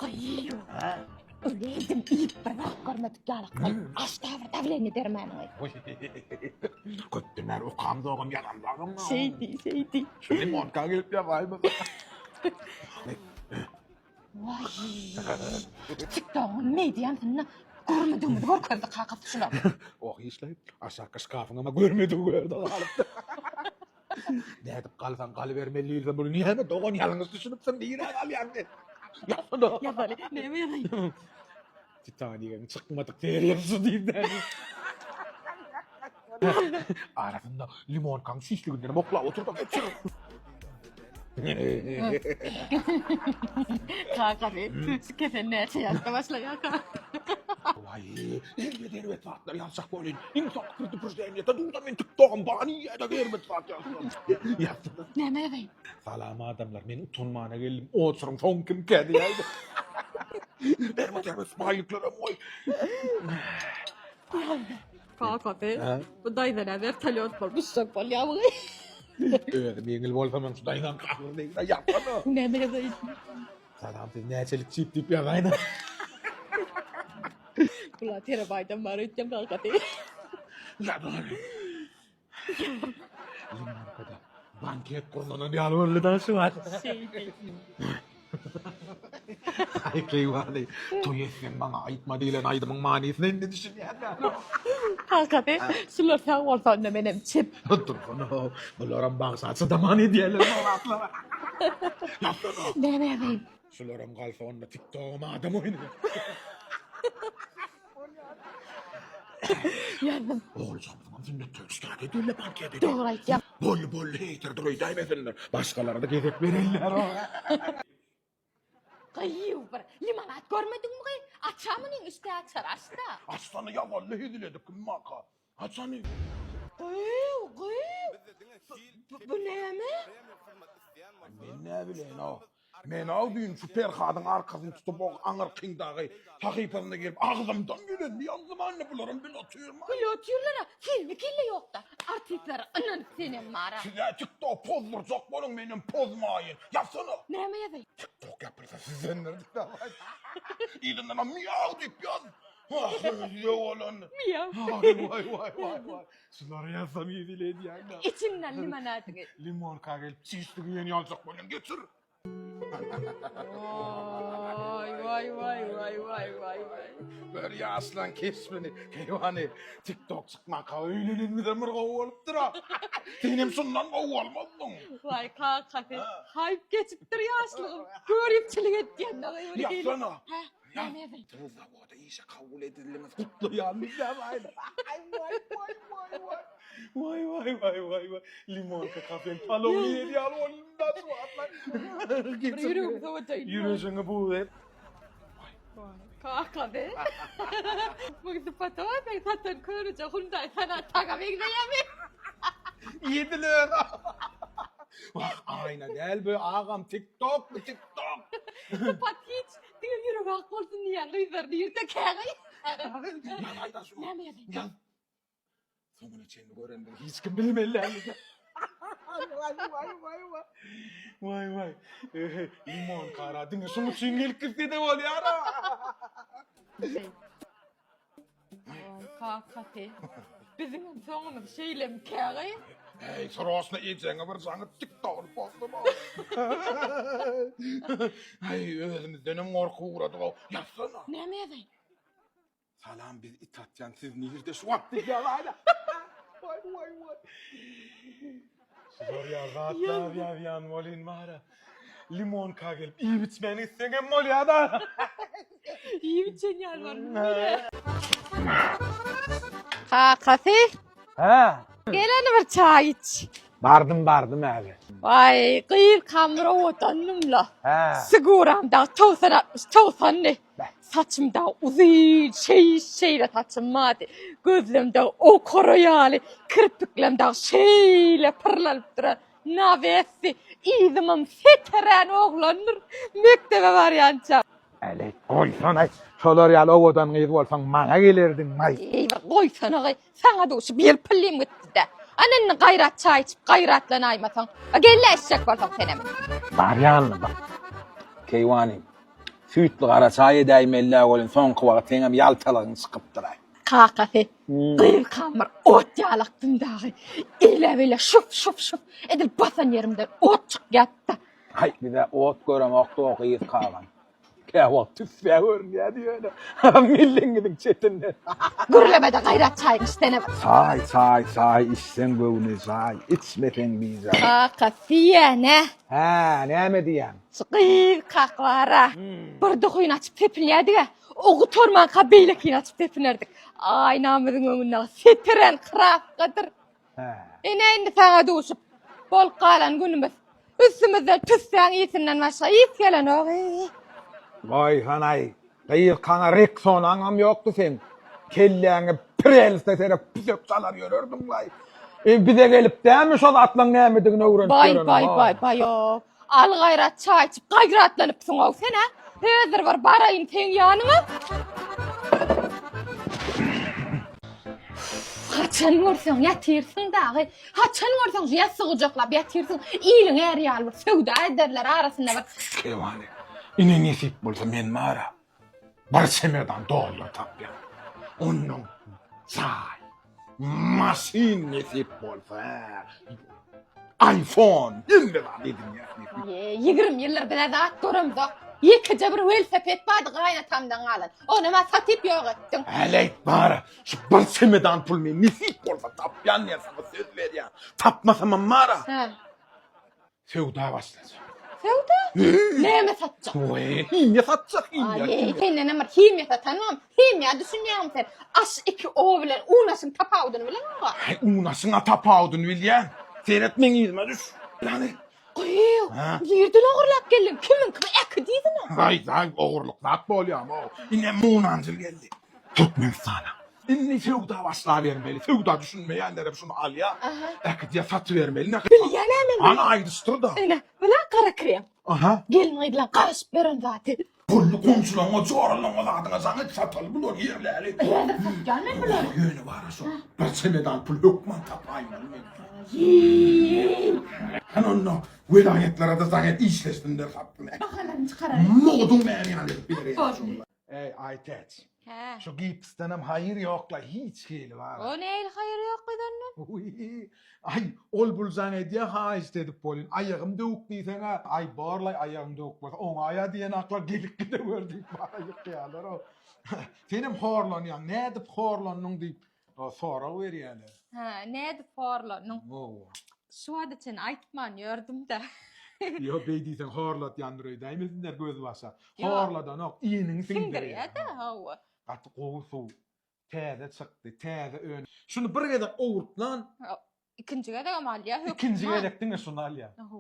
Gyýw. Öleýdim iýip bir zat görmedik ýalak bolup. Aç-da bir dawleniýe bermäniňi. Köpden bäri okamzogam, ýazamzogam. Şeý diý, şeý diý. Şu limonka gelip ýazaýmasa. Waý. TikTok-yň mediasynda görmedigimizi görkezdi kakasy şular. Oh işleýip, aşakky şkafyňam görmedigi gördi galypdy. Nädip galsaň galybermeli diýilse, muny näme dogan ýalňyş düşünipsiň, nirä galýaň sen? Ýazsana. Ýazaly, näme ýazaýyn? Titanigiň çykmadyk seriýasy diýip näme? Arasynda limonkaň çüýşlüginden oklap oturda geçir. Kakasy, süýtçi kesel näçe ýaşda başlaýarka? Waý, erbet erbet zatlar ýazjak bolýan. Iň soňky preduprždeniýede dur-da men TikTogym bar, niýede erbet zat ýazsam. Ýazsana. Näme ýazaýyn? Salam adamlar, men utanmana geldim. Oturyň soň kimkä diýäýdi. Erbet erbet smaýliklerem goý. Kakasy, bu daýza nä wertolýot bolup uçjak bolýarmy? Özüm ýeňil bolsam hem şu daýzaň kahyr degre ýapsana. Näme ýazaýyn? Salam siz näçelik çip diýip ýazaýyn. Bula terabaýtam bar öýtýän kakasy. Ýazaý. Limonkada banket gurnalan ýaly boldy da şu wagt. Şeýdi. Aý keýwany, toý etseň maňa aýtma diýlen aýdymyň manysyna indi düşünýän däl. Kakasy, şular sag bolsa onda menem çep. Dursana, bularam bagşa çydaman edýärler zatlara. Ýatsana. Näme ýazaýyn? Şularam galsa onda TikTogam adam oýnaýar. Ýazdym. Oguljygymyzyňam sünnet toýy ştat edildi banket edildi. Dogry aýtýaň. Boldy boldy heýterdir öýdäýmesinler. Başgalara-da gezek berenler. Gyýw bir limonad görmediňmi gyý? Açar munyň işdä açar açda. Açsana ýaganly hezil edip kim maka. Açany. Gyýw gyýw. Bu näme? Men näbileýin-ow. Men-ow düýn şu Perhadyň arkasyny tutup o aňyrkyňdagy sahypasyna girip agzymdan gelenini ýazdym anne bularam bil otyrmaý. Bil otyrlar-a, sende kelle ýok-da. Artistlere ynanyp senem bar-a. Siz-ä TikTok pozdurjak boluň menem pozmaýyn. Ýazsana. Näme ýazaýyn? TikTok ýapylsa sizdendir diýip. Yzyndanam miýaw diýip ýaz. Ah, özüne bolan. Miýaw. Waý waý waý waý waý. Şulary ýazsam hezil edýän-dä. Içinden limonadyňy. Limonka gelip çişlik iýen ýaljak bolýan. Getir. Waý waý waý waý waý waý waý. Gör ýaşlaň keşbini. Keýwany, TikTok çykmanka öýlenenimizem bir gowy bolupdyr-a. Senem şundan gowy bolmazdyň. Waý kakasy, haýp geçipdir ýaşlygym. Göripçilik etýän-de gyz. Ýatsana. Hä? Näme ýazaýyn? Siz zawoda işe kabul edildiňiz. Gutlaýan Waý waý waý waý waý. Waý waý waý waý waý. Limonka kafeň palowyny iýen ýaly boldum da şu wagtlar. Bir ýüregim sowadaýyn. Ýürejiňi buz et. Kaka be. Bu sypata bar, sen satan körüje Hyundai Sonata-ga meňzeýärmi? Iýdiler. Wah, aýna däl bu agam, TikTok bu TikTok. Sypat hiç Diňe ýüregi ak bolsun diýýän gyzlar nirde kägi? Ýaz aýda şuny. Näme ýazaýyn? Ýaz. Soňuna çenli görendir hiç kim bilmeli däl. Waý waý waý waý. Waý waý. Limon kara diňe şuň üçin gelip gitse-de bolýar-a. Waý kakasy. Biziňem soňumyz şeýlemikägi? Eý, srosno ejeňe bir jaňy TikTok-ny poslama. Aý, özümizdenem gorky ugradyk-ow. Ýazsana. Näme ýazaýyn? Salam, biz it atýan, siz nirde şu wagt diýýär aýda. Waý, waý, waý. Şular ýaly zatlar ýazýan bolyn bara. Limonka gelip iýip içmäni gitseňem bolýar-da. Iýip içen ýaly bar. Kakasy. Hä? Gel hany bir çaý iç. Bardym bardym äli. Waý, gyz kamyr owadanlymla. Hä. Siguram dagy 90 60 90-dy. Saçym dagy uzyn, şeý şeýle saçym bardy. Gözlem dagy okara ýaly, kirpiklem dagy şeýle pyrlanyp duran. Nawessi, yzymam seterän oglandyr. Mekdebe barýança. Äleý, goýsana, şolar ýaly owadan gyz bolsaň, maňa gelerdiň-maý. Eý, bir goýsana, gyz. Saňa duşup ýelpillim gitdi-dä. Ana indi gaýrat çaý içip gaýratlanaýmasaň. A gel-le eşek bolsaň senem. Barýanly bar. Keýwany, Süýtli gara çaý edäýmeli-dä welin, soňky wagt seňem ýaltalygyň çykypdyr-aý. Kakasy, gyz kamyr ot ýalakdym dagy. Eýle-beýle şyp-şyp-şyp edil basan ýerimden ot çykýardy-da. Haý, biz-ä ot göremokdy o gyz kagan. Käwagt tüssä görünýärdi ýöne, mellegiňiziň çetinden. Gürleme-de gaýrat çaýyňy içsene bir. Çaý, çaý, çaý, içseň göwne jaý, içmeseň bijaý. Kakasy ýene. Hä, näme diýýäň? Şu gyz kak bar-a. Bir duhyny açyp sepinýärdik-ä. O gutarmanka beýlekini açyp sepinerdik. Aýnamyzyň öňünde setiren kraskadyr. Hä. Ine indi saňa duşup, bolup galan günümiz. Üstümizden tüssäň ysinden başga ys gelenok. Eý. Goý, hanaý, gyz kaňa Reksonaňam ýokdy seň. Kelläňe prelste serek püsek çalar ýörerdiň-laý. E, bize gelip dämi şol atlaň nämedigini öwrenip Baý, ýöreniň, baý, ha? baý, baý-ow. Al gaýrat çaý içip gaýratlanypsyň-ow sen-ä. Häzir bir baraýyn seň ýanyňa. Haçan görseň ýatyrsyň dagy. Haçan görseň şu ýassygy gujaklap ýatyrsyň. Iliň äri ýaly bir söwda ederler arasynda bir. Kewany, ine nesip bolsa men bar-a, bir çemedan dollar tapýan. Onnoň jaý, maşyn nesip bolsa, hä. Iphone, hemme zat edinýäs nesip. Ýe, 20 ýyldyr bize zat göremzok. Ýekeje bir welosiped bardy gaýynatamdan galan. Onam-a satyp ýok etdiň. Hälek bar-a, şu bir çemedan pul men nesip bolsa tapýan diýen saňa söz berýän. Tapmasamam bar-a. Hä. Söwda başlajak. Söwda? Näme satjak? Weý, himiýa satjak, himiýa. Aý, sendenem bir himiýa satanmam. Himiýa düşünýäňmi sen? Aş 2 O bilen unaşyň tapawudyny bileňokmy? Aý, unaşyň-a tapawudyny bilýän. Seret meň yzyma düş. Ýany. Gyýw, nirden ogurlap geldiň? Kimiňki bu äkit yzyna. Aý, aý, ogurlyk zat bolýamy-ow. Ine munanjyl geldi. Türkmenistana. Indi söwda başlabermeli. Söwda düşünmeýänlerem şuny alýar. Äkidýär, satybermeli. Bilýän-ä men. Hany aýdyşdyr-da. Ine, bula gara krem. Aha. Gelin-gyzlaň garaşyp ýören zady. Pully goňşulaňa, joralaňa zadyňa jaň et, sataly bulary ýerläli. Häzir satýan men bulary. Ýöne bar-a şo, bir çemedan pul hökman tapaýmaly men. Ýeý. Hany onda welaýatlara-da jaň et, işleşsinler satgyn. Bahalaryny çykaraly. Moduň näme ýaly edip berýär şoňa. Eý, Aýtäç. Hä. Şu gipsdenem haýyr ýok-la, hiç hili bar. O nähili haýyr ýok gyz ondan? Wiý, aý, ol-bul jaň edýä, haýyşt edip bolýan. Aýagym döwük diýseň-ä, aý, bor-laý, aýagyň döwük bolsa, oňaý-a diýenaklar, gelip gidewer diýip, maňa ýykýarlar-ow. Senem horlanýaň, nädip horlandyň diýip, sorag berýärler. Hä, nädip horlandyň? Hawa. Şu wagta çenli aýtman ýördüm-dä. Ýok, beý diýseň horlatýandyr öýdäýmesinler gözbaşa. Ýok. Horladanok, iniňi siňdirýär. Siňdirýär-dä, hawa. Gaty gowy suw. Täze çykdy, täze önüm. Şuny bir gezek owurtlan. Ikinji gezegem alýar hökman. Ikinji gezek diňe şuny alýar. Hawa.